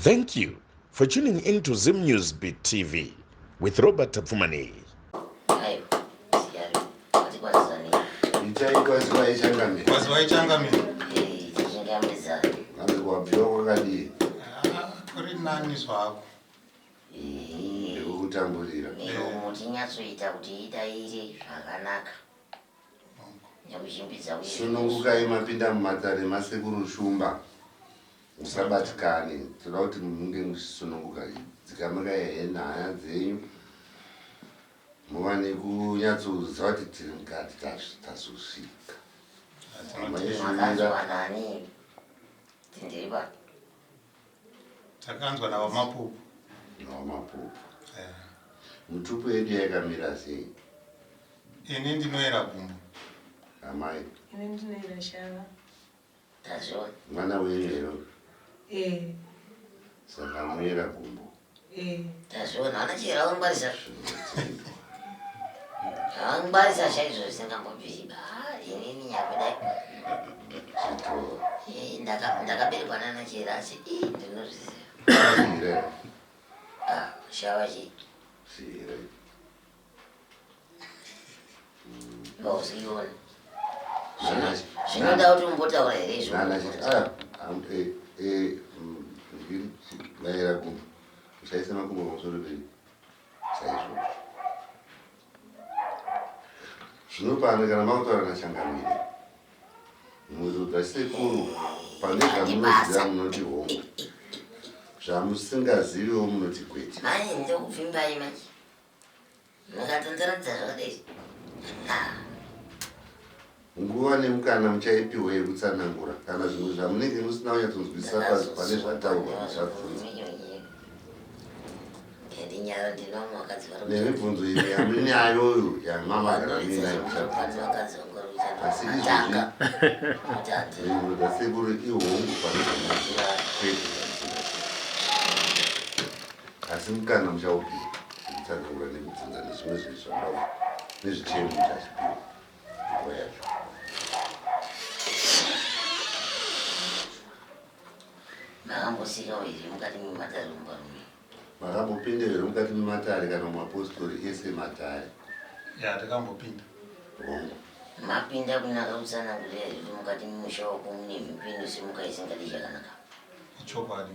Thank you for tuning in to Zim News Beat TV with Robert Tapfumaneyi. Itai kwaziwai changamire. Kwaziwai changamire. Eh, tichingambidzana. Vanzi kwabviwa kwakadii? Ah, kuri nani zvako. Eh, Ndikukutamburira. miromo tinyatsoita kuti idaire zvakanaka. Nekuchimbidza uye. Sunungukai mapinda mumatare masekuru Shumba. Musabatikane. Toda kuti munge muchisununguka. Dzikamirai henyu haya dzenyu. Muwane kunyatsoziva kuti tiri mukati tazosvika. Makanzwa nani? Tindiri pa. Takanzwa naVaMapupu. NaVaMapupu. Eh. Mutupo yedu yakamira sei? Ini ndinoera gumbo. Amai. Ini ndinoera shava. Tazviona. Mwana wenyu here? Eh. Saka muera gumbo. Eh. Tazviona. Ana chihera vangwarisa. Vangwarisa chaizvo zvisingambobviri. Ah, inini nyakudai. Zvitoro. Eh, ndakaberekwa nana chihera asi ii ndinozviziva. Chihera. Ah, shava chii? Chihera. Vausiona. Zvinoda kuti umbotaura here izvo? Nana chihera. Ah, eh, eh, vaera gumbo. Usaisa makumbo pamusoro penyu. Saizvozvo. Zvino pano kana makutaura nachangamire. Muzodza sekuru pane zvamunoziva munoti hongu. Zvamusingaziviwo munoti kwete. Manje ndokupfimbai manje. Mukatondiratidza zvakadai. Ah. Nguva nemukana muchaipiwa yekutsanangura kana zvimwe zvamunenge musina kunyatsonzwisisa pane zvataurwa muchabvunza. Nemibvunzo imwe yamuinayoyo yamamagara muinayo muchabvunza. Asi izvozvi mhinduro dzasekuru ihongu pane zvamunoziva kwete zvamusingazivi. Asi mukana muchaupiwa wekutsanangura nekubvunza nezvimwe zvinhu zvamunoda nezvichemo muchazvipiwa nguva yacho. Makambosvikawo here mukati mematare ombarume? Makambopinda here mukati mematare kana mumapositori ese matare? Ya, takambopinda. Hongu. Mapinda kunaka kutsanangurira here kuti mukati memusha wako mune mhepo inosimuka isingadi chakanaka? Ichokwadi.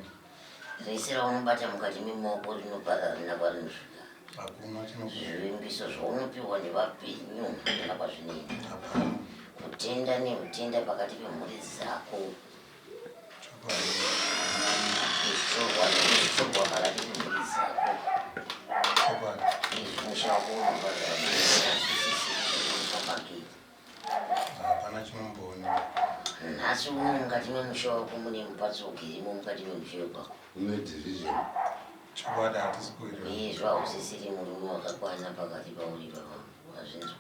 Rese raunobata mukati memaoko rinoparara rina kwarinosvika. Hakuna chinobuda. Zvivimbiso zvaunopiwa nevapenyu hakuna kwazvinoenda. Hapana. Kutenda nekutenda pakati pemhuri dzako. Chokwadi. Kushorwa nekushorwa pakati pemhuri dzako. Chokwadi. Izvi musha wako unoparara pagate. Hapana chinomboonekwa. Nhasi uno mukati memusha wako mune mupatso ugirimo mukati memusha wekwako. Mune division. Chokwadi hatisi kuwirirana. Uyezve hausisiri murume wakakwana pakati pauri baba wazvinzwa.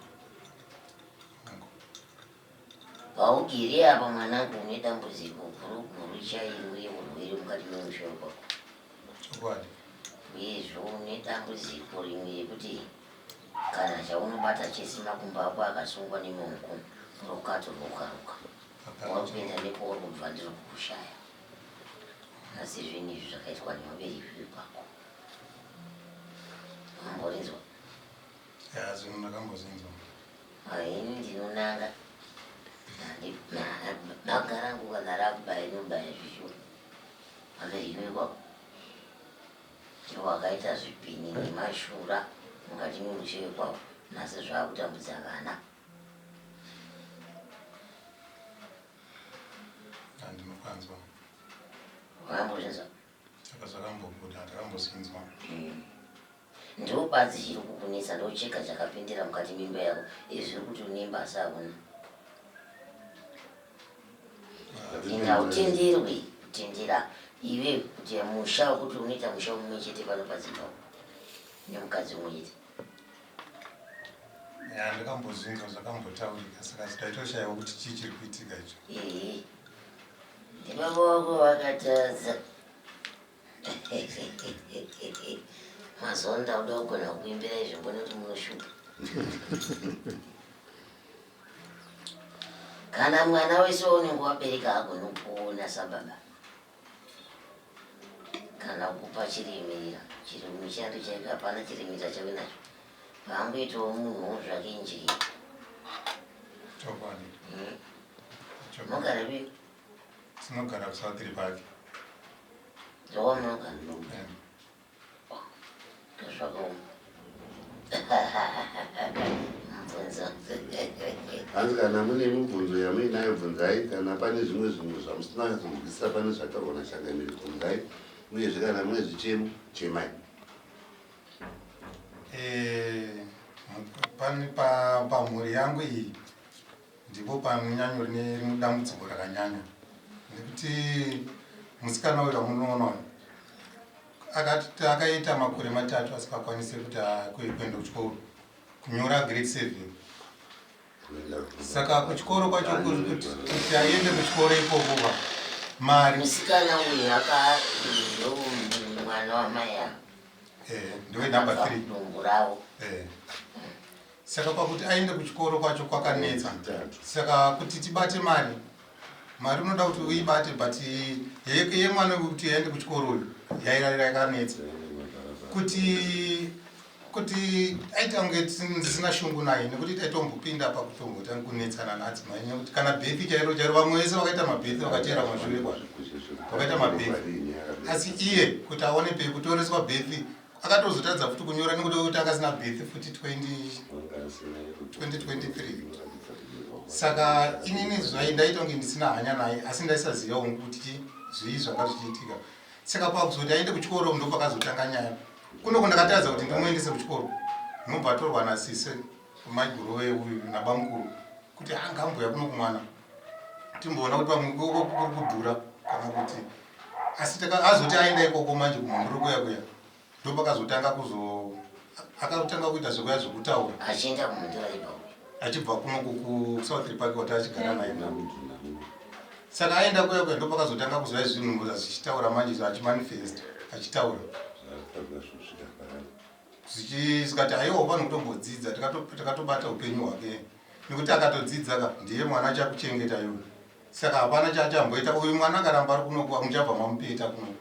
Paugiri apa mwanangu une dambudziko guru guru chairo yeurwere mukati memusha wekwako. Chokwadi. Uyezve une dambudziko rimwe rekuti Kana chaunobata chese makumbo ako akasungwa nemaoko rukato rwoga roga. Wauri kuenda nekwauri kubva ndiri kukushaya. Asi zvinhu izvi zvakaitwa nevabereki vekwako. Wamborinzwa? Ya, zvinhu ndakambozvinzwa. Ini ndinonanga. Banga rangu kana rakubaya rinobaya zvishuwa. Vabereki vekwako. Ndiwo akaita zvipini nemashura mukati memushe wekwavo nhasi zvakutambudza vana. Andinokanzwa. Wakambozvinzwa? Saka zvakambobuda takambozvinzwa. Mm. Ndiwo badzi chiri kukunetsa ndochega chakapindira mukati memba yako izvi zviri kuti unemba asi hauna. Ende hautenderwi kutendera iwe kuti musha wekuti unoita musha mumwe chete pano padzimba nemukadzi umwe chete. Ya, ndakambozvinzwa zvakambotaurika saka taitoshaiwa kuti chii chiri kuitika icho. Ehe. Ndibaba wako vakatadza. Mazonda uda kugona kuimbira izvi mbone kuti munoshupa. Kana mwana wese waunenge wabereka agone kuona sababa. Haana kukupa chiremerera chiri mishando chaiko hapana chiremerera chave nacho. Paangoitawo munhuwo zvake njee. Chokwadi. Chokwadi. Mogara vi Tinogara kuSouth Park. ndokwamunogara. Eh. Zvakaoma. Mubvunzo. Hanzi kana mune mibvunzo yamuinayo bvunzai, kana pane zvimwe zvinhu zvamusina kunzwisisa pane zvataurwa nachangamire bvunzai, uyezve kana mune zvichemo chemai. Eh, pamhuri yangu iyi ndipo panonyanya rine dambudziko rakanyanya nekuti musikana uyu wamunoona uyu akaita makore 3 asingakwanisi kuti kuenda kuchikoro kunyora grade 7. Saka kuchikoro kwacho kuti aende kuchikoro ikoko va mari. Musikana uyu aka ndo mwana wamai ava. Ndiwe number 3. Dumbu ravo. Saka pakuti aende kuchikoro kwacho kwakanetsa. Saka kuti tibate mari, mari unoda kuti uibate, but yemwana kuti aende kuchikoro uyu yairarira yakanetsa kuti aita kunge ndisina shungu naye, nekuti taitombopinda pakutombotanga kunetsana naadzimai, nekuti kana birth chairo chairo vamwe vese vakaita mabirth vakateera kumashure kwazvo vakaita mabirth, asi iye kuti aone pekutoreswa birth akatozotadza futi kunyora nekuti kuti akasina birth futi 2023. Saka inini zvai ndaita kunge ndisina hanya naye, asi ndaisazivawo kuti zvii zvanga zvichiitika. Saka pakuzoti aende kuchikoro ndo pakazotanga nyaya kunoko. Ndakatadza kuti ndimuendese kuchikoro, ndinobva atorwa nasise maiguru uyu nabamukuru kuti angamboya kuno kumwana timboona kuti pamwe ikoko kuri kudhura kana kuti. Asi azoti aenda ikoko manje kumhunduro kuya kuya ndopakazotanga kuzo akatanga kuita zvekuya zvekutaura. Achienda kumhundura ipapo? Achibva kunoku kuSouth Park wati achigara naye. Saka aenda kuya kuya ndopakazotanga kuzova zvinhu zvichitaura manje, achimanifest achitaura zvikati aiwa pano kutombodzidza. Takatobata upenyu hwake nekuti akatodzidza ka ndiye mwana achakuchengeta iwe. Saka hapana chaachamboita uyu mwana akaramba ari kunoku, muchabva mamupeta kunoku.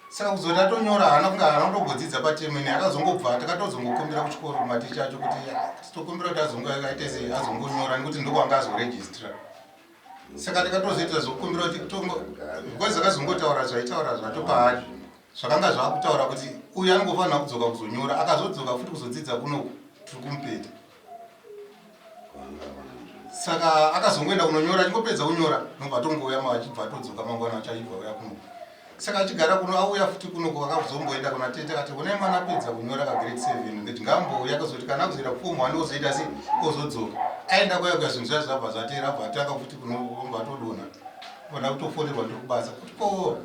Saka kuzoti atonyora haana kunge haana kutombodzidza patemene. Akazongobva takatozongokumbira kuchikoro kumaticha acho kuti titokumbira kuti azonge aite sei azongonyora nekuti ndokwanga azorejistira. Saka tikatozoita zvokukumbira kuti because akazongotaura zvaitaura zvacho paari zvakanga zvakutaura kuti uyu anongofanira kudzoka kuzonyora. Akazodzoka futi kuzodzidza kunoku tiri kumupeta. Saka akazongoenda kunonyora, achingopedza kunyora nobva tongouya achibva atodzoka mangwana acho achibva uya kunoku. Saka achigara kuno auya futi kunoku akazomboenda kuna tete akati honai mwana apedza kunyora kagrade 7 nditi ngaambouya akazoti kana akuzoita kuform 1 ozoita sei ozodzoka. Aenda kuya kuya zvinhu zviya zvabva zvatera abva atanga futi kunobva atodonha vada kutofonerwa ndiri kubasa kuti ko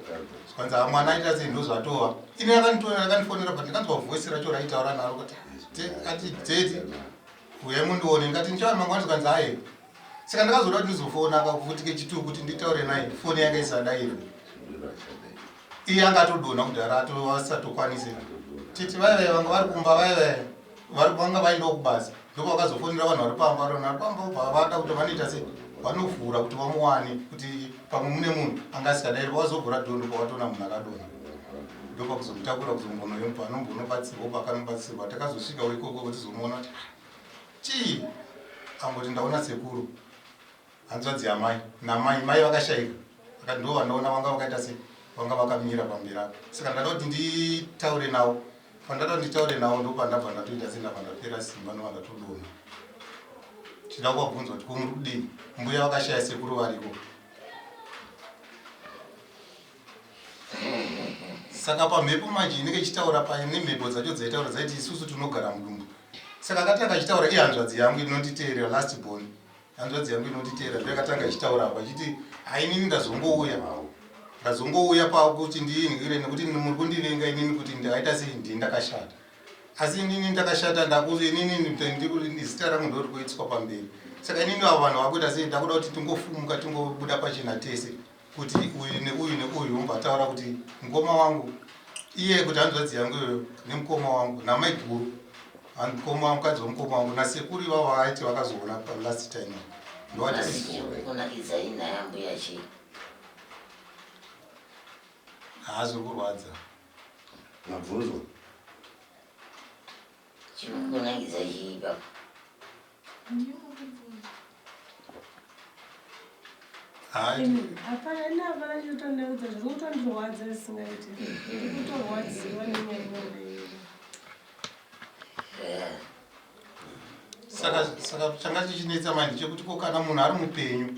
zvikanzi ha mwana aita sei ndozvatova. Ini akandifonera but ndikanzwa voice racho raitaura naro kuti ati tete uyai mundione. Ndikati ndichauya mangwana. Zvikanzi aye. Saka ndakazoda kuti ndizofona kafuti kechituku kuti nditaure naye, foni yanga isadairwe. Iye anga atodonha kudhara asatokwanise. Titi vaivai vanga vari kumba vaivai vanga vaendawo kubasa ndopavakazofonera vanhu vari pamba. Vanhu vari pamba obva vada kuti vanoita sei vanovhura kuti vamuwane kuti pamwe mune munhu anga asikadairi. Vazovhura dhondo pavatoona munhu akadonha ndopakuzomutakura kuzongonoyomupa anombonobatsirwa paakanobatsirwa. Takazosvikawo ikoko tizomuona kuti chii angoti ndaona sekuru hanzvadzi yamai namai mai vakashayika. Akati ndo vandaona vanga vakaita sei vanga vakamira pamberi apo. Saka ndada kuti nditaure navo. Pandada kuti nditaure navo ndopandabva ndatoita sei ndabva ndapera simba ndobva ndatodonha. Tida kuvabvunza kuti ko muri kudii mbuya vakashaya sekuru variko. Saka pamhepo manje inenge ichitaura paine mhepo dzacho dzaitaura dzaiti isusu tinogara mudumbu. Saka akatanga achitaura ihanzvadzi yangu inonditeerera, last born, hanzvadzi yangu inonditeerera ndo yakatanga ichitaura apo achiti hainini ndazongouya ndazongouya pakuti ndiinhire nekuti muri kundivenga inini kuti ndakaita sei ndii ndakashata. Asi inini ndakashata ndaku inini zita rangu ndori kuitswa pamberi. Saka inini avo vanhu vakuita sei ndakuda kuti tingofumuka tingobuda pachena tese kuti uyu neuyu neuyu umbva ataura kuti mukoma wangu iye kuti hanzvadzi yangu iyoyo nemukoma wangu namaiguru mukoma mukadzi wemukoma wangu nasekuru ivavo vaiti vakazoona last time ndowati. Asi chiri kukunakidzai naye ambuya chii? Haa zviri kurwadza. Mabvunzwa. Chiri kukunakidza chii ipapo? Hapana, ini hapana chinotondiudza zviri kutondirwadza zvisingaiti. Ndiri kutorwadziwa nenyaya iyoyo. Saka saka changa chichinetsa manje chekuti ko kana munhu ari mupenyu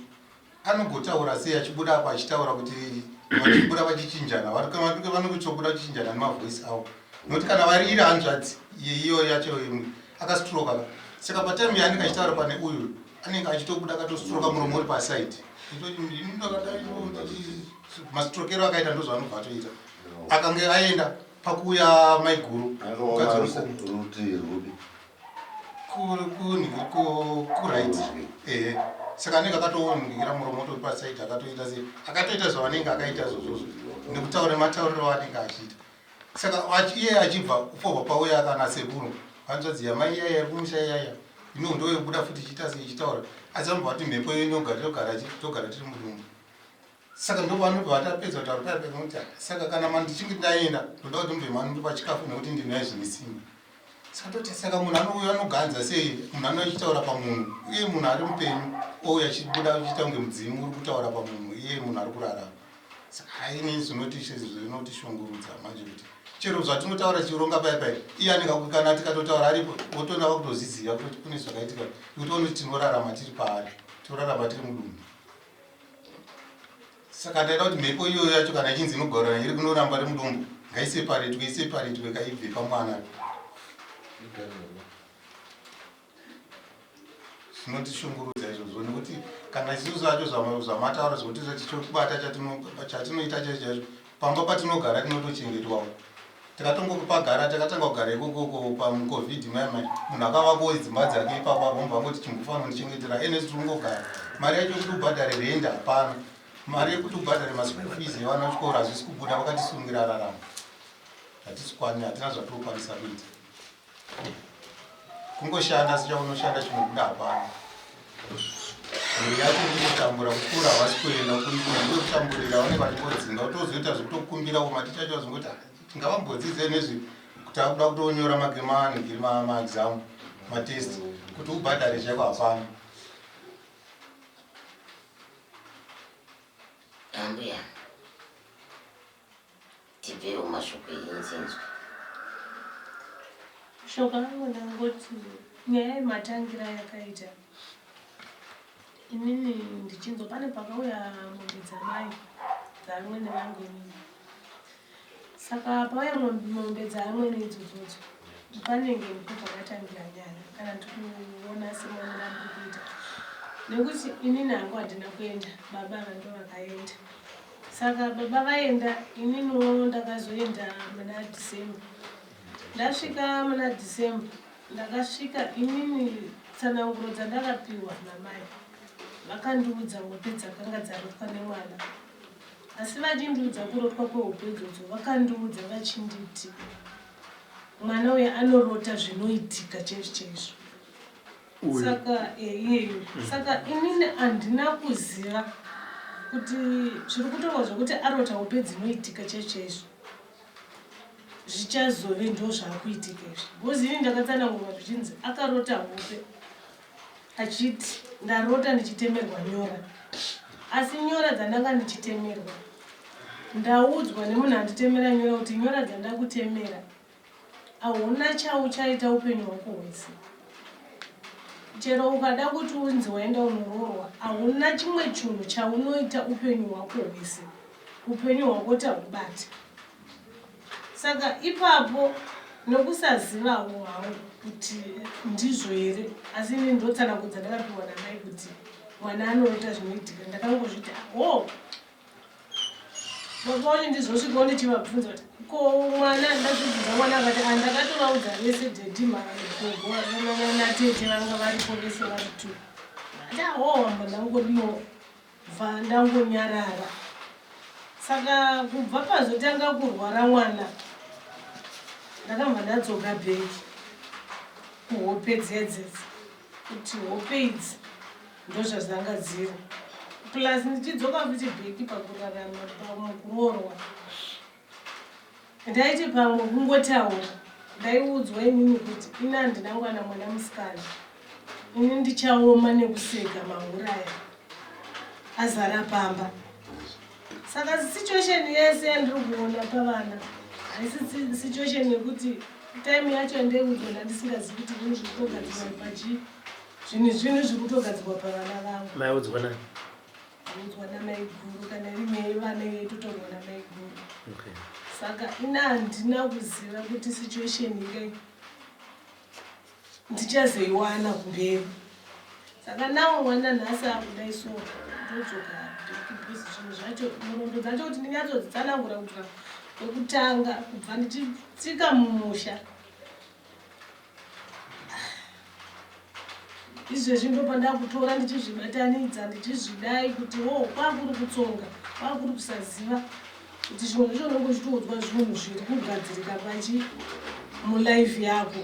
anogotaura sei achibuda apo achitaura kuti vachibuda vachichinjana vanongochobuda vachichinjana nemavoice avo nokuti kana vari iri hanzvadzi iyo yacho imwe akastroka ka saka patime yaanenge achitaura pane uyu anenge achitobuda akatostroka muromo uri paside mastrokero akaita ndozvaanobva atoita akange aenda pakuuya maiguru mukadzi wemukoma kuright ehe saka anenge akatoongira muromo utori pasaidi akatoita sei akatoita zvavanenge akaita zvozvozvo nekutaura matauriro anenge achiita saka iye achibva kufobva pauya kana sekuru hanzvadzi yamai iyaya iri kumusha iyaya ino ndoyobuda futi ichiita sei ichitaura asi vanobva vati mhepo iyo inogara togara tiri mudumbu Saka ndovanobva vatapedza kutaura paya paya kuti saka kana mandichinge ndaenda ndoda kuti mubve manondipa chikafu nekuti ndinaye zvine simba. Saka toti saka munhu anouya anoganza sei munhu anouya achitaura pamunhu uye munhu ari mupenyu ouya achibuda achiita kunge mudzimu uri kutaura pamunhu iye munhu ari kurarama. Saka haini zvinotishungurudza manje kuti chero zvatinotaura chironga paya paya iye anenge kana tikatotaura aripo wotoona vakutozviziva kuti kune zvakaitika nekuti vanoti tinorarama tiri paari torarama tiri mudumbu. Saka ndaida kuti mhepo iyoyo yacho kana ichinzi inogara iri kunoramba ri mudumbu ngaiseparetwe iseparetwe kaibve pamwana. Zvinotishungurudza izvozvo nekuti kana isusu zvacho zvamataura zvekuti tichokubata chatinoita chaizvo chaizvo pamba patinogara tinotochengetwawo Takatongopagara takatanga kugara ikokoko pamucovid maya maya munhu akavakawo dzimba dzake ipapo apo mubva angoti chimbofanira kundichengetera ene tiri kungogara mari yacho yekuti ubhadhare rent hapana mari yekuti ubhadhare maschool fees evana vechikoro hazvisi kubuda vakatisungira raramo hatisi kwani hatina zvatinokwanisa kuita Kungoshanda sechaunoshanda chinobuda hapana. Mhuri yacho iri kutambura kukura havasi kuenda kuri kutamburira vanenge vachingodzinga kutozoita zvekutokumbira kumaticha acho vazongoti ah, tingavambodzidze nezvi kuti akuda kutonyora maanigiri maexam matest kuti ubhadhare chaiko hapana. Ambuya. Tibvirewo mashoko enyu tinzwe. Shoko rangu ndangoti nyaya yematangira yakaita inini ndichinzwa pane pakauya mombe dzamai dzaamwene vangu inini saka pauya mombe dzaamwene idzodzodzo panenge ndipo pakatangira nyaya kana ndikuona semaonero andiri kuita nekuti inini hangu handina kuenda baba ava ndo vakaenda Saka baba vaenda ininiwo ndakazoenda muna December. Ndasvika muna December ndakasvika inini tsananguro dzandakapiwa namai vakandiudza hope dzakanga dzarotwa nemwana asi vachindiudza kurotwa kwehope idzodzo vakandiudza vachinditi mwana uyu anorota zvinoitika chaizvo chaizvo saka eh, iyeyu mm. saka inini handina kuziva kuti zviri kutorwa zvekuti arota hope dzinoitika chaizvo chaizvo zvichazove ndo zvaakuitika izvi bcause ini ndakatsanangurwa zvichinzi akarota hope achiti ndarota ndichitemerwa nyora asi nyora dzandanga ndichitemerwa ndaudzwa nemunhu anditemera nyora kuti nyora dzandakutemera Hauna chauchaita upenyu hwako hwese. Chero ukada kuti unzi waenda unoroorwa, hauna chimwe chunhu chaunoita upenyu hwako hwese. Upenyu hwako tahubata. Saka ipapo nokusazivawo hangu kuti ndizvo here, asi ini ndotsanangudza ndakapiwa namai kuti mwana anorota zvinoitika, ndakangozviti oh Baba wacho ndizosvikawo ndichivabvunza kuti ko mwana ndazvibvunza mwana akati ah, ndakatovaudza vese dhedhi magogo natete vanga varipo vese vari two ati ahohamba ndangodiwo bva ndangonyarara saka kubva pazotanga kurwara mwana ndakabva ndadzoka bheki kuhope dzedzedzi kuti hope idzi ndozvazanga dziri plus ndichidzoka futi bheki pakurarama pamukuroorwa Ndaiti pamwe kungotaura ndaiudzwa inini kuti ini handina ngwana mwana musikana ini ndichaoma nekuseka mahuraya azara pamba saka situation yese yandiri kuona pavana haisi situation yekuti time yacho ndeiudzwa ndandisingazivi kuti zvinhu zviri kutogadzirwa pachii zvinhu zvinhu zviri kutogadzirwa pavana vangu maiudzwa nani Udzwa namaiguru kana iri nyaya yevana yaitotaurwa namaiguru. Okay. Saka ina handina kuziva kuti situation ikai ndichazoiwana kumberi. Saka nawo mwana nhasi akudai so ndodzoka because zvinhu zvacho nhoroondo dzacho kuti ndinyatsodzitsanangura kubva kwekutanga kubva ndichitsika mumusha Izvezvi ndopandakutora ndichizvibatanidza ndichizvidai kuti wo kwakuri kutsonga kwakuri kusaziva kuti zvimwe zvacho unenge uchitoudzwa zvinhu zviri kugadzirika pachi mulife yako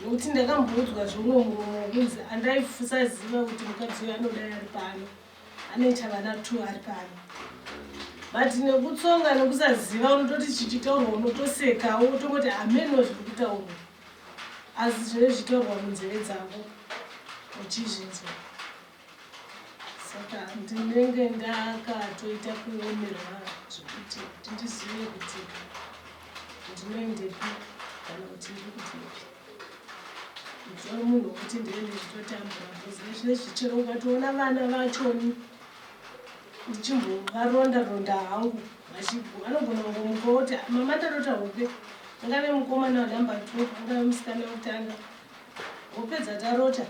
nokuti ndakamboudzwa zvimwe muromo wekunzi andaisaziva kuti mukadzi uyo anodai ari pano anoita vana two ari pano but nekutsonga nekusaziva unototi chichitaurwa unotosekawo utongoti hameno zviri kutaurwa asi zvinenge zvichitaurwa munzeve dzako uchizvinzwa saka ndinenge ndakatoita kuomerwa zvekuti kuti ndizive kuti ndinoendepi kana kuti ndiri kubvepi nditori munhu wekuti ndee ndichitotambura because nezvinezvi chero ukatoona vana vachoni ndichimbovaronda ronda hangu vanogona kungomuka woti mama ndarota hope angave mukomana wanumber two angave musikana wekutanga hope dzatarota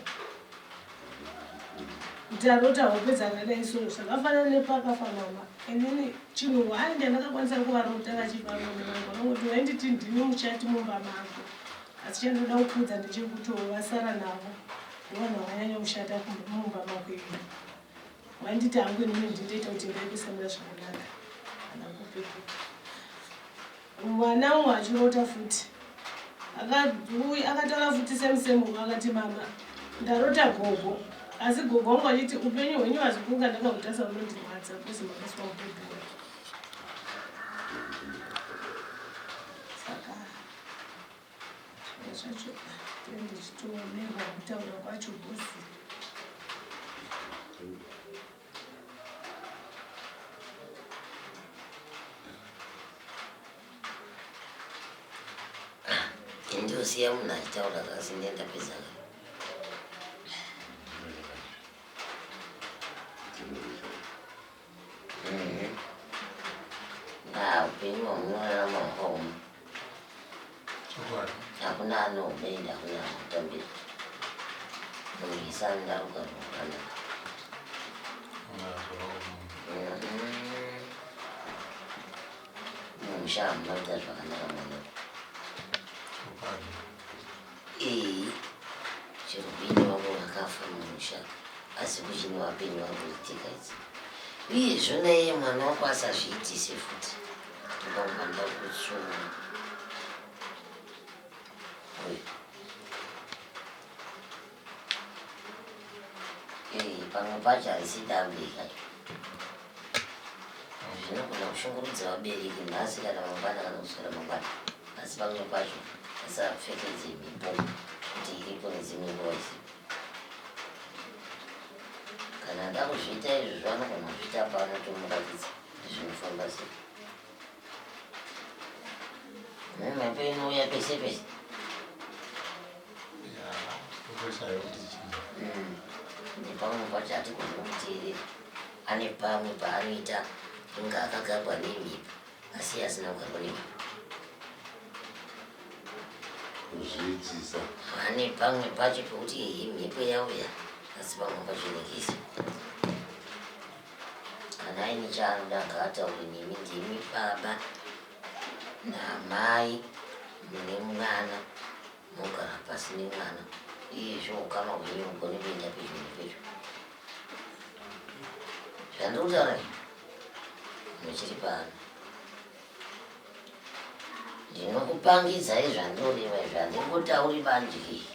ndarota hope dzakadai so zvakafanana nepakafa mama inini chinhu one chandakakwanisa kuvarota vachifa vamwe vangu vanongoti wainditi ndini muchati mumba mako asi chandoda kukuudza ndechekuti vasara navo ndovanhu vakanyanya kushata mumba mako ino Wainditi hangu inini ndindoita kuti imba yedu isamira zvakanaka kana kupepuka. Mwana umwe achirota futi akataura futi same same akati mama ndarota gogo asi gogo wangu achiti upenyu hwenyu hazikunga ndakakutarisa unondirwadza kuzi makaiswa mubhebhura saka Zvimwe zvacho ndichitoomerwa kutaura kwacho bosi. Ndosiya munhu achitaura asi ndiye ndapedza ka. Ah, upenyu hwamunorarama hwakaoma. Chokwadi. Hakuna anoubenda, hakuna anotambira. Munhu wese anoda rugare rwakanaka. Mumusha hamuna kuita zvakanaka mwana. Chokwadi. Ee, chero kuine vamwe vakafa mumusha asi kuchine vapenyu vari kuitika idzi. Uyezve naiye mwana wako asazviitise futi. Ndopanga ndakutsuma. Uyu. Ee, pamwe pacho haisi dambe kai. Zvinogona kushungurudza vabereki nhasi kana mangwana kana kuswera mangwana. Asi pamwe pacho asapfekedze mhepo kuti iripo nedzimwe nguva isipo. Kana ada kuzviita izvozvo anogona kuzviita pano tomuratidza kuti zvinofamba sei. Mhepo inouya pese pese. Nepamwe pacho hatigoni kumuteerera. Ane pamwe paanoita kunge akagarwa nemhepo asi iye asina kugarwa nemhepo. Kuzviitisa. Ane pamwe pacho pekuti iyi mhepo yauya asi pamwe pacho inenge isipo. Kana aine chaanoda ngaataure nemi ndimi baba namai mune mwana mogara pasi nemwana uyezve ukama hwenyu hugone kuenda pedyo nepedyo. Zvandiri kutaura izvi muchiri pano. Ndinokupangidzai zvandoreva izvi handingotauri bandyi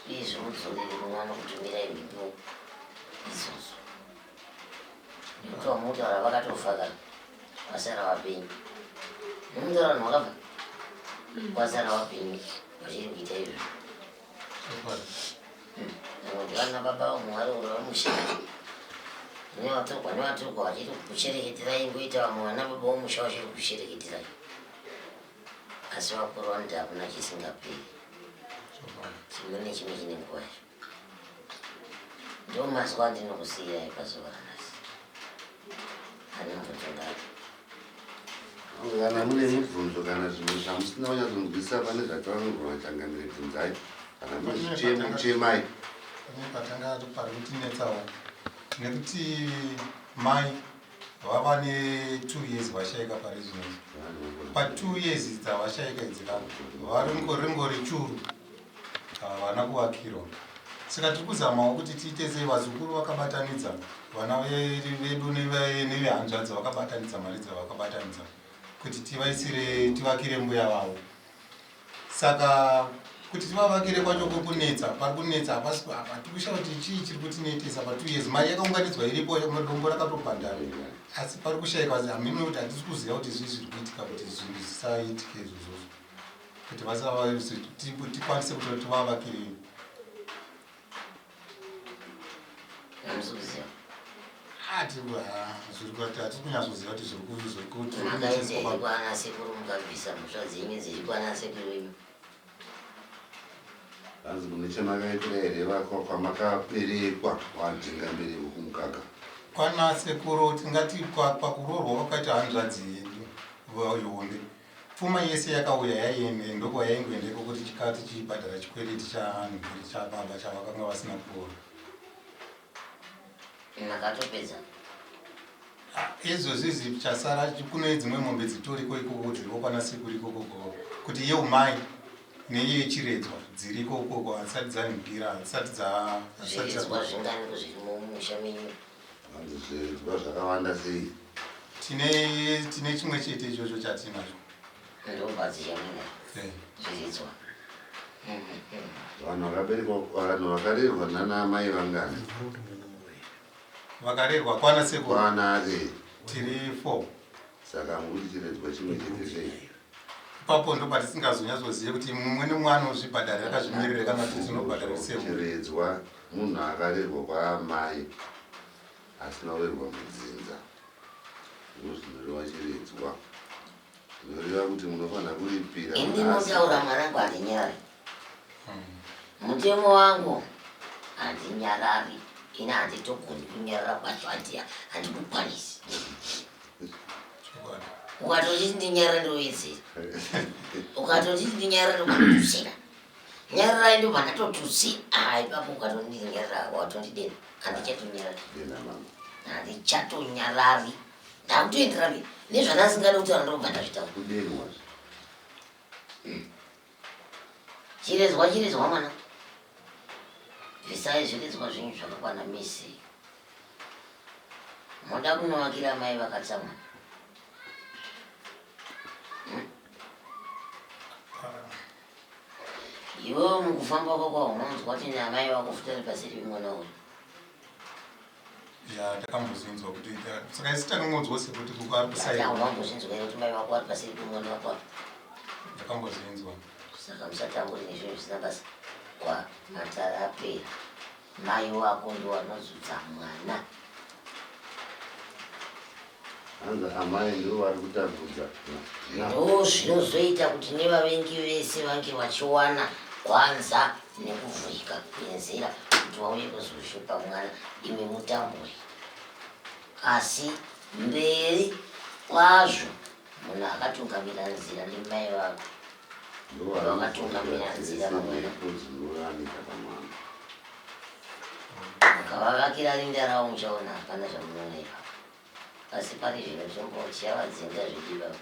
uyezve mudzorere mwana kutumirai mhepo idzodzo nekuti vamutaura vakatofa ka vasara vapenyu. Mumutaura vanhu vakafa kwasara wapenyu vachiri kuita izvo. Nekuti vana baba vamwe vari kurova musha nevatorwa nevatorwa vachiri kukushereketerai ngoita vamwe vana baba vomusha vachiri kukushereketerai asi vakuru vanoti hakuna chisingaperi chimwe nechimwe chine nguva yacho ndo mazuva andinokusiyirai pazuva ranhasi ane mubvunzo ngari Kana mune mibvunzo kana zvimwe zvamusina kunyatsonzwisisa pane zvataurwa changamire bvunzai kana mune zvichemo chemai. Pane patanga pari kutinetsawo nekuti mai vava ne 2 years vashaika pari zvino pa 2 years dzavashaika idzi ka ringori churu havana kuvakirwa saka tiri kuzamawo kuti tiite sei vazukuru vakabatanidza vana vedu nevehanzvadzi vakabatanidza mari dzavakabatanidza kuti tivaisire tivakire mbuya vavo saka kuti tivavakire kwacho kuri kunetsa pari kunetsa hapasi apa tikushaya kuti chii chiri kutinetesa pa two years mari yakaunganidzwa iripo dombo rakatobhadhara asi pari kushayika hameno kuti hatisi kuziva kuti zvii zviri kuitika kuti zvinhu zvisaitike izvozvozvo kuti tikwanise kuti tivavakire. Hatiri kunyatsoziva kuti zviri kuti makaenda here kwana sekuru mukabvisa mhosva dzenyu dziri kwana sekuru wenyu? Hanzi mune chamakaitira here kwamakaberekwa wadzinga mbereko kumukaka? Kwana sekuru tingati pakuroorwa kwakaita hanzvadzi yedu hombe Pfuma yese yakauya yaiende ndokwayaingoenda ikoko tichikava tichibhadhara chikwereti chanhuri chababa chavakanga vasina kuroora. Makatopedza? Ah, izvozvi izvi chasara kune dzimwe mombe dzitoriko ikoko dziriko kwana sekuru ikoko kuti yeumai neyechiredzwa dziriko ukoko hadzisati dzanhukira hadzisati dza Zviredzwa zvingani kuzviri mumusha menyu? Hanzi zviredzwa zvakawanda sei? Tine tine chimwe chete ichocho chatinacho. Ndobva dzichamuda zviredzwa. Vanhu vakaberekwa vanhu vakarerwa nana amai vangani? Vakarerwa kwana sekuru. Kwana eh. Tiri 4. Saka mukuti chiredzwa chimwe chete sei? Ipapo ndopatisingazonyatsozive kuti mumwe nemumwe anozvibhadharira akazvimirira kana kuti tinobhadhara sehu. Chiredzwa munhu akarerwa kwaamai asina kurerwa mudzinza ndozvinoreva chiredzwa zvinoreva kuti munofanira kuripira Ini ndinotaura mwanangu handinyarari. Mutemo wangu handinyarari. Ini handitogoni kunyarara kwacho handikukwanisi. Ukatotiti ndinyarare ndowedzera. Ukatotiti ndinyarare ndobva Nyararai ndobva ndatotusi. Ah, ipapo ukatondinyaraa watondidena. Handichatonyarari. Handichatonyarari. Ndakutoendera mberi. Nezvandasingadi kutaura ndobva ndazvitaura. Kudenwa. Chiredzwa chiredzwa mwana. Bvisai zviredzwa zvenyu zvakakwana mese. Moda kunovakira mai vakatsamwa. Iwewe mukufamba kwako unonzwa kuti namai vako futi ari paseri pemwana uyu. Ya, takambozvinzwa kuti saka isu takangonzwa sekuti kuko ari kusaira. Wakambozvinzwa here kuti mai vako ari paseri pemwana wako apa? Ndakambozvinzwa. Saka musatambure nezvinhu zvisina basa. Kwa matara apera. Mai wako ndiwo anozudza mwana. Hanzi amai ndivo vari kutambudza. Ndo zvinozoita kuti nevavengi vese vange vachiwana gwanza nekuvhurika kwenzira kuti vauye kuzoshupa mwana imi mutambure. Asi mberi kwazvo munhu akatungamira nzira ndimai vako. Vakatungamira nzira pamwana. Mukavavakira rinda ravo muchaona hapana zvamunoona ipapo. Asi pari zvino timbochavadzinga zvedu ipapa.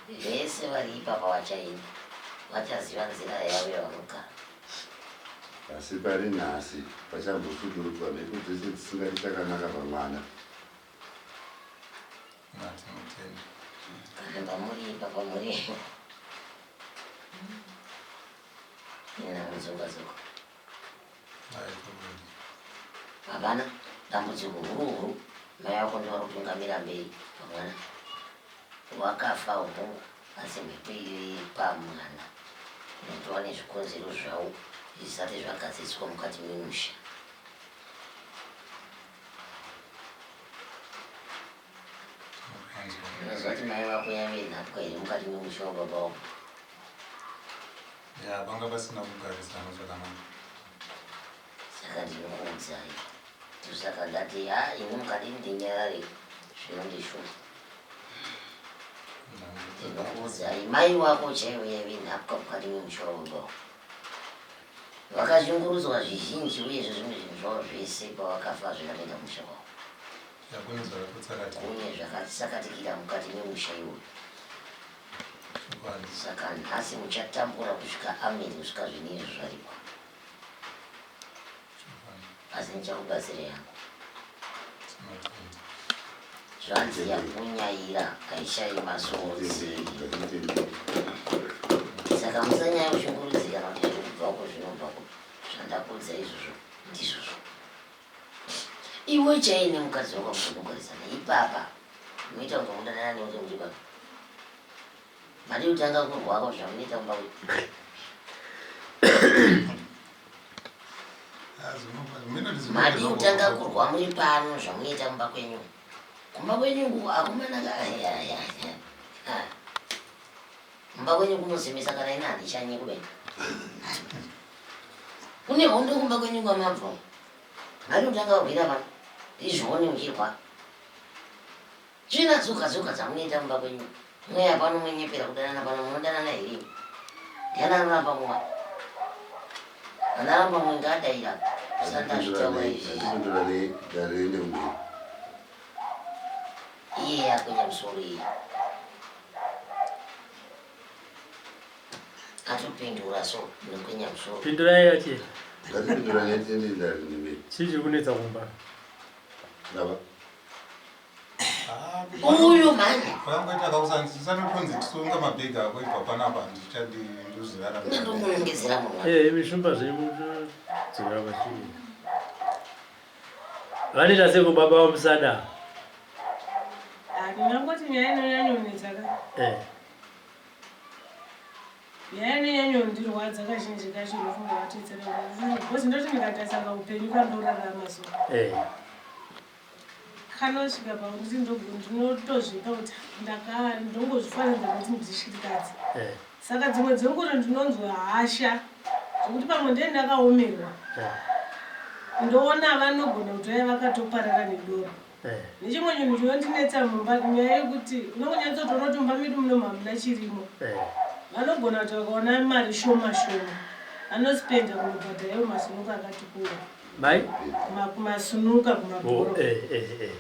Vese vari ipapa vachaenda vachaziva nzira yavo yavanogara. Asi pari nhasi pachambosudurudzwa mhepo dzese dzisingadi chakanaka pamwana. Tinotenda. Kana pamuri ipapa muri inamudzoka dzoka. Hapana dambudziko huru huru mai vako ndivari kutungamira mberi pamwana. Wakafa hongu asi mhepo iyoyo iri pamwana inotova nezvikonzero zvawo zvisati zvagadziriswa mukati memusha. Unoziva kuti mai vako yaive nhapwa here mukati memusha wababa wako? Ya, panga pasina kugarisana zvakanaka. Saka ndinokuudzai. Saka ndati ha ini mukadi ndinyarare zvinondishupa. Ndinokuudzai mai wako chaivo yaive nhapwa mukati memusha wababa wako. Vakashungurudzwa zvizhinji uyezve zvimwe zvinhu zvavo zvese pavakafa zvakatoenda kumusha kwavo. Kune zvakatsakatikira mukati memusha iwoyo. Saka nhasi muchatambura kusvika ameni kusvika zvinhu izvo zvaripwa. Asi ndichakubatsira yangu. Zvanzi yakunyaira haishayi masodzi. Saka musanyanya kushungurudzika kana kuti zviri kubva uko zvinobva uko. Zvandakuudza izvozvo ndizvozvo. Iwe chaiye nemukadzi wako munogarisana ipapa munoita kunge munodanana nekuti muri papa. Madii kutanga kurwako zvamunoita kumba kwenyu. Madii kutanga kurwa muri pano zvamunoita kumba kwenyu. Kumba kwenyu uku akomana ka kumba kwenyu kunosemesa kana ina handishanyi kube. Kune hondo kumba kwenyu kwamabva. Madii kutanga kurwira pano. Ndizvione muchirwa. Tsvina dzoga dzoga dzamunoita mumba kwenyu. Mweya pano mwenyepera kudanana pano munodanana here imi? Ndiani anoramba mumwe? Anoramba mumwe ngaadaira. Usandazvitaura izvi. Ngatipindurane dare riende kumberi. Iye yakwenya musoro iye. Atopindura so nokwenya musoro. Pindurai achi. Ngatipindurane tiende dare riende mberi. Chii chiri kunetsa kumba? Ndava. Uyu mhani. Pakangoita kakusanotonzi tisunga mabhegi ako ibva panapa handichadi ndozvirara. Ndokunongedzera munhu. Eh, imi shumba zvenyu munodzokera pashure. Vanoita seko baba vamusada. Ah, ndingangoti nyaya inonyanyonetsa ka. Eh. Nyaya inonyanyondirwadza kazhinji kacho ndofunga vatetsera because ndoti ndikatarisa kaupenyu kandorarama so. Eh. Kanosvika pakuti ndinotozvipa kuti ndaka ndongozvifanidza kuti ndishirikadzi. Eh. Saka dzimwe dzenguva ndinonzwa hasha zvekuti pamwe ndee ndakaomerwa. Eh. Ndoona vanogona kuti vaya vakatoparara nedoro. Eh. Nechimwe chinhu chinondinetsa mumba nyaya yekuti unongonyatsotoona kuti mumba medu muno hamuna chirimo. Eh. Vanogona kuti vakaona mari shoma shoma vanospenda kunobhadhara iwo masunuka akati kura. Mai? Kumasunuka kumabhoro. Oh, eh, eh, eh.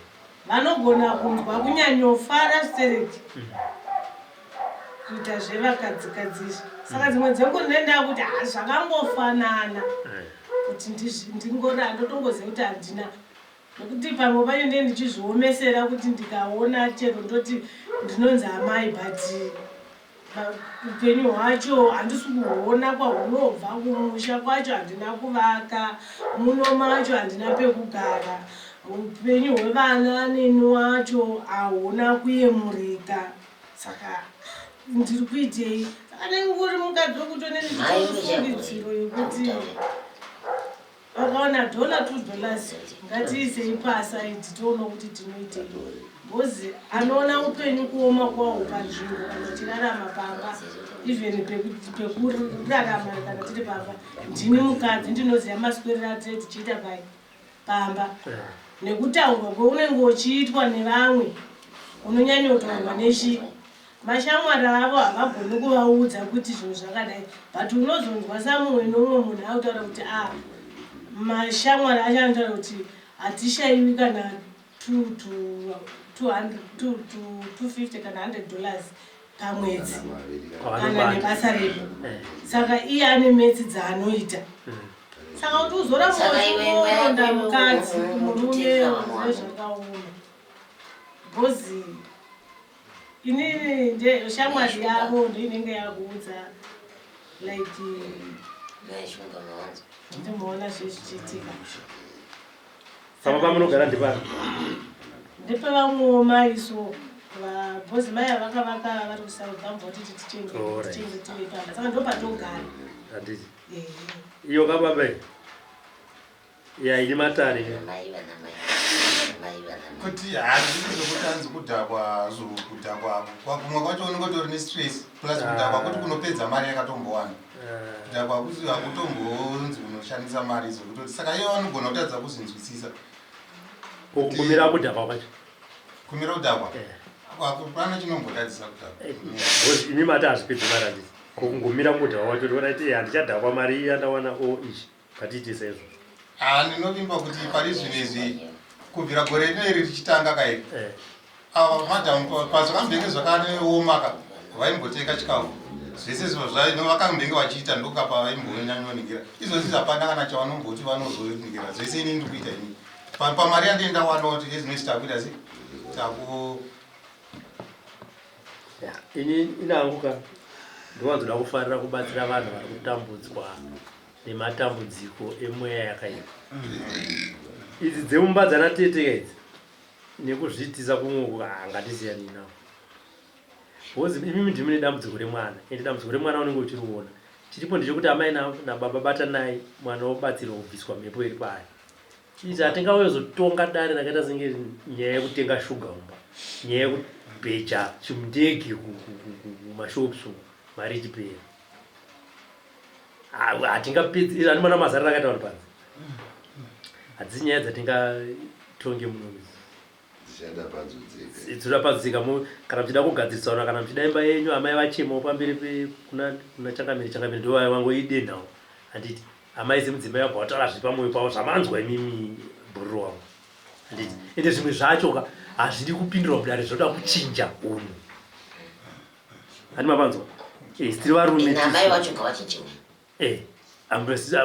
Vanogona kunzwa kunyanyofara stereki. Kuita zvevakadzikadzi izvi. Saka dzimwe dzenguva ndinoenda kuti ah, zvakangofanana. Kuti ndingori ndotongoziva kuti handina. Nekuti pamwe pacho ndee ndichizviomesera kuti ndikaona chero ndoti ndinonzi amai but upenyu hwacho handisi kuhuona kwahunobva kumusha kwacho handina kuvaka muno macho handina pekugara upenyu hwevana neni wacho hahuna kuyemurika saka ndiri kuitei saka ndingori mukadzi wekutonendichifungidziro yekuti Vakaona dollar $2 ngatiisei paside toona kuti tinoitei because anoona upenyu kuoma kwawo panzvimbo kana uchirarama pamba even pekurarama kana tiri pamba ndini mukadzi ndinoziva maswerero atiri tichiita pai pamba nekutaurwa kweunenge uchiitwa nevamwe unonyanyotaurwa nechi Mashamwari avo havagoni kuvaudza kuti zvinhu zvakadai but unozonzwa samumwe neumwe munhu akutaura kuti a ah, mashamwari acho anotaura kuti hatishaiwi kana 2 to 200 to 250 kana 100 dollars pamwedzi kana nebasa redu eh. saka iye ane metsi dzaanoita hmm. saka kuti uzoramba uchironda mukadzi murume zvakaoma bhozi Inini nde shamwari yavo ndoinenge yakuudza like ndimoona zvezvichiitika. Pamba pamunogara ndepari? Ndepevamwewo mai so. Vabhozi mai ava vakavaka vari kuSouth vambva kutiti tichengetewe pamba saka ndo patogara. Handiti iyo kababa iyi ya ini matare kuti hazvisi zvekuti anzi kudhakwa kudhakwa kumwe kwacho unenge utori nestress plus ah. kudhakwa kuti kunopedza mari yakatombowana ah. kudhakwa kuzi hakutombonzi unoshandisa mari idzo kutoti saka iye vanogona kutadza kuzvinzwisisa kumira kudhakwa kwacho kumira kudhakwa eh. hapana chinombotadzisa kudhakwa eh, because imi mati hazvipedzi mari handiti kungomira kudhakwa kwacho ndikuona kuti eh, handichadhakwa mari iya ndawana o ichi ngatiite saizvozvo ah, ndinovimba kuti pari zvino izvi kubvira gore rino iri richitanga kairi eh. ava madam pazvakambenge zvakaoma ka vaimbotenga chikafu zvese izvo zvaino vakambenge vachiita ndokapa vaimbonyanyoningera izvozvi hapana kana chavanomboti vanozoningira zvese ini ndiri kuita ini pamari yandii ndawana kuti ezvinoizvi takuita se taku ini inangu ka ndowanzoda kufarira kubatsira vanhu vari kutambudzwa nematambudziko emweya yakaipa idzi dzemumba dzana tete ka idzi nekuzviitisa kumwe uku ah, ngatisiyanei nawo because imimi ndimi nedambudziko remwana ende dambudziko remwana unenge uchiriona chiripo ndechekuti amai nababa batanai mwana wobatsirwa kubviswa mhepo iri paari izvi hatingawezotonga dare rakaita senge nyaya yekutenga shuga mumba nyaya yekubheja chimundege kumashops uku mari ichipera Hatingapedzi izvi andimana mazarira akaita vanhu panze. Hadzisi nyaya dzatingatonge muno. Dzichada padzo dzega. Dzinoda padzo dzega mu kana muchida kugadzirisana kana muchida imba yenyu amai vachemawo pamberi pe kuna kuna changamire changamire ndo vaya vangoidenhawo. Handiti amai semudzimai vabva vataura zviri pamwoyo pavo zvamanzwa imimi bhururu wangu. Handiti ende zvimwe zvacho ka hazvidi kupindurwa mudare zvinoda kuchinja hunhu. Handi mapanzwa? Eh, tiri varume. Ina amai vacho ngavachinjiwe. Eh, ambesi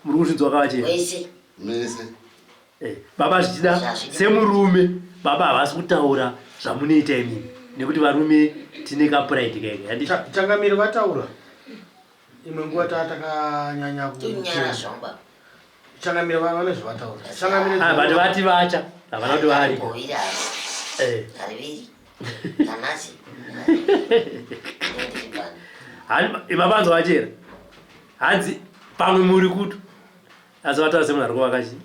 muri kuzvinzwa kavachena. Wese. Mese. Eh, baba zvichida semurume baba havasi kutaura zvamunoita imimi nekuti varume tine kapride kaika. Handi Changamire vataura imwe nguva taa takanyanya Tunyara zvangu baba. Changamire vane zvavataura. Changamire Ah, but vati vacha havana kuti vari. Mbovira. Eh. Hariviri. Nanhasi. Hani mapanzwa vachera. Hanzi pamwe muri kutu. Asi vataura semunhu ari kuvaka chi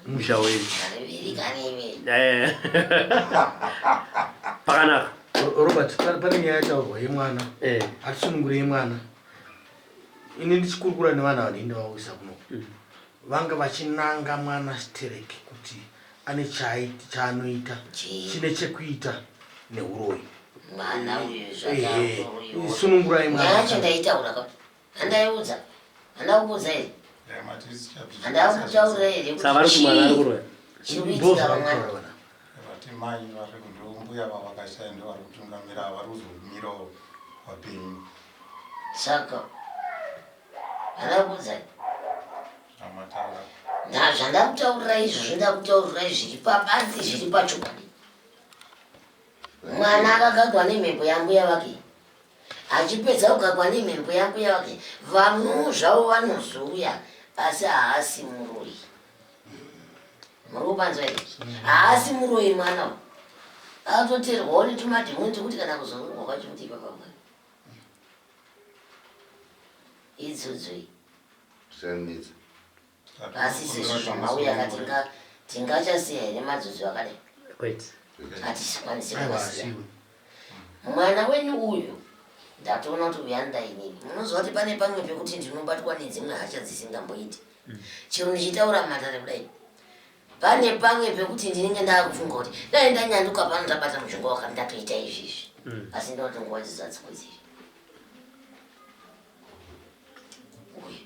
musha wenyu. Hariviri kani iwe. Eh. Pakanaka. Robert, pane nyaya yataurwa yemwana. Eh. Atisunungurei mwana. Ini ndichikurukura nevana vanhu indavauyisa kuno. Vanga vachinanga mwana sterek kuti ane chaanoita chine chekuita nehuroyi. Mwana uyu zvakaroyiwa. Sunungurai mwana. Yacho ndaitaura ka. Handaiudza. Handakuudza here? Handakutaura here? Saka vari kuti mwana ari kuroya. Chiri kuitika pamwana. Vati mai vari mbuya vavakashaya ndo vari kutungamira vari kuzomirawo vapenyu. Saka Handakudza. Zvandakutaurirai izvozvo ndakutaurirai zviri pabanzi zviri pachokwadi. Mwana akagagwa nemhepo yambuya vake. Achipedza kugagwa nemhepo yambuya vake, vanhu zvavo vanozouya asi haasi muroyi. Muri kupanzwa here? Haasi muroyi mwana uyu. Atoterwawo netumadhimoni tekuti kana kuzororwa kwacho kuti ipapa mwana. Idzodzo iyi. Zvisanetsa. Asi sezvo zvamauya ka tinga tingachasiya here madzodzo akadai? Kwete. Hatisikwanisi kuvasiya. Mwana wenyu uyu ndatoona kuti uyu anoda inini. Munoziva kuti pane pamwe pekuti ndinobatwa nedzimwe hasha dzisingamboiti. Chero ndichitaura matare kudai. Pane pamwe pekuti ndinenge ndakufunga kuti dai ndanyanduka pano ndabata mushonga wakati ndatoita izvi izvi. Asi ndinoti nguva idzo dzadzikodzeri. Uyu.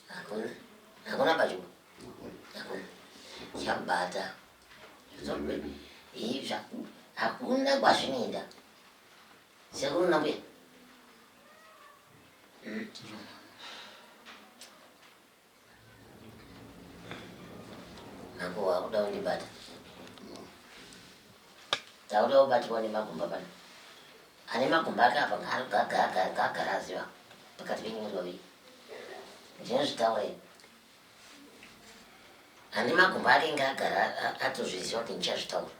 Hakuna. Hakuna pachuba. Hakuna. Chabata. Izva. Hakuna kwazvinoenda. Sekuru nambuya. Mambo wakuda kundibata. Takuda kubatirwa nemagumba pano. Ane magumba ake apa ngaagara aziva pakati penyu muri vaviri. Ndinozvitaura ini. Ane magumba ake ngaagara atozviziva kuti ndichazvitaura.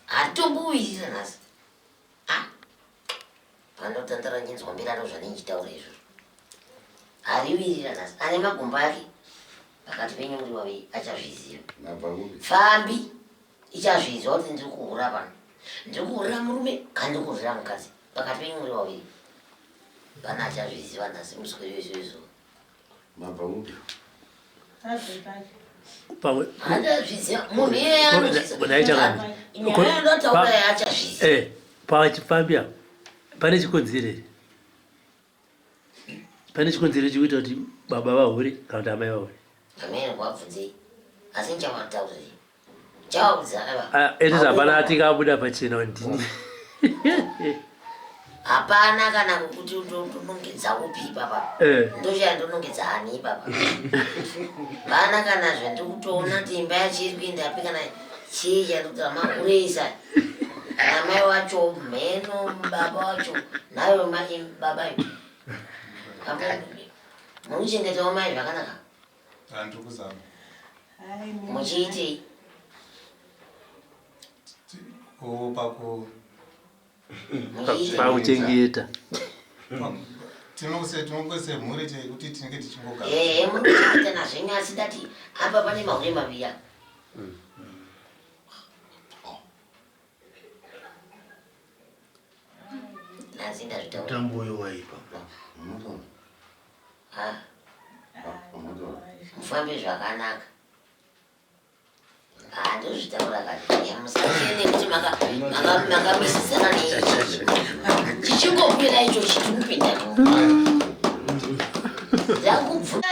Hatitombowirirana nhasi. Ah. Pandotandara ndinzwa mirano zvanenjitaura izvozvo. Hariwirirana nhasi. Ane magumba ake pakati penyu muri vaviri achazviziva. Fambi ichazvinzwa kuti ndiri kuhura pano. Ndiri kuhurira murume kana ndiri kuhurira mukadzi. Pakati penyu muri vaviri. Pana achazviziva nhasi muswere wese wezuva. Mabva kupi? Pachifambi apa pane chikonzero here? Pane chikonzero chekuita kuti baba vahure kana kuti amai vahure? Ende hapana atingabuda pachena ndini. Hapana kana kuti ndonongedza upi ipapa. Eh. Ndochaya ndonongedza ani ipapa. Hapana kana zvandikutoona kuti imba yacho iri kuenda api kana chii chandikutora makuresa. Namai wacho mheno baba wacho nayo mai baba iyo. Munochengetawo mai zvakanaka. Ndiri kuzama. Muchiitei? Paku pakuchengeta. Tinose tinongose mhuri kuti tinenge tichingogara. Eh, munochengeta nazvenyu asi ndati apa pane mahure maviri apa. Nhasi ndazvitaura. Mutambo uyo waipa. Ah. Mufambe zvakanaka. Ah, ndozvitaura kani. Musatye nekuti makamisisana neichi. Chichingopera icho chiti kupinda. Ndakubvunza.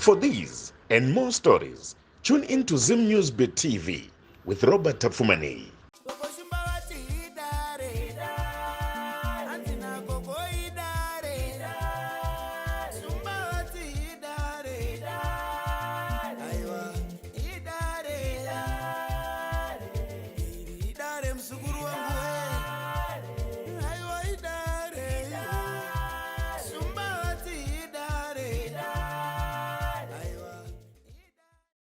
For these and more stories, Tune in to Zim News Bit TV with Robert Tafumani.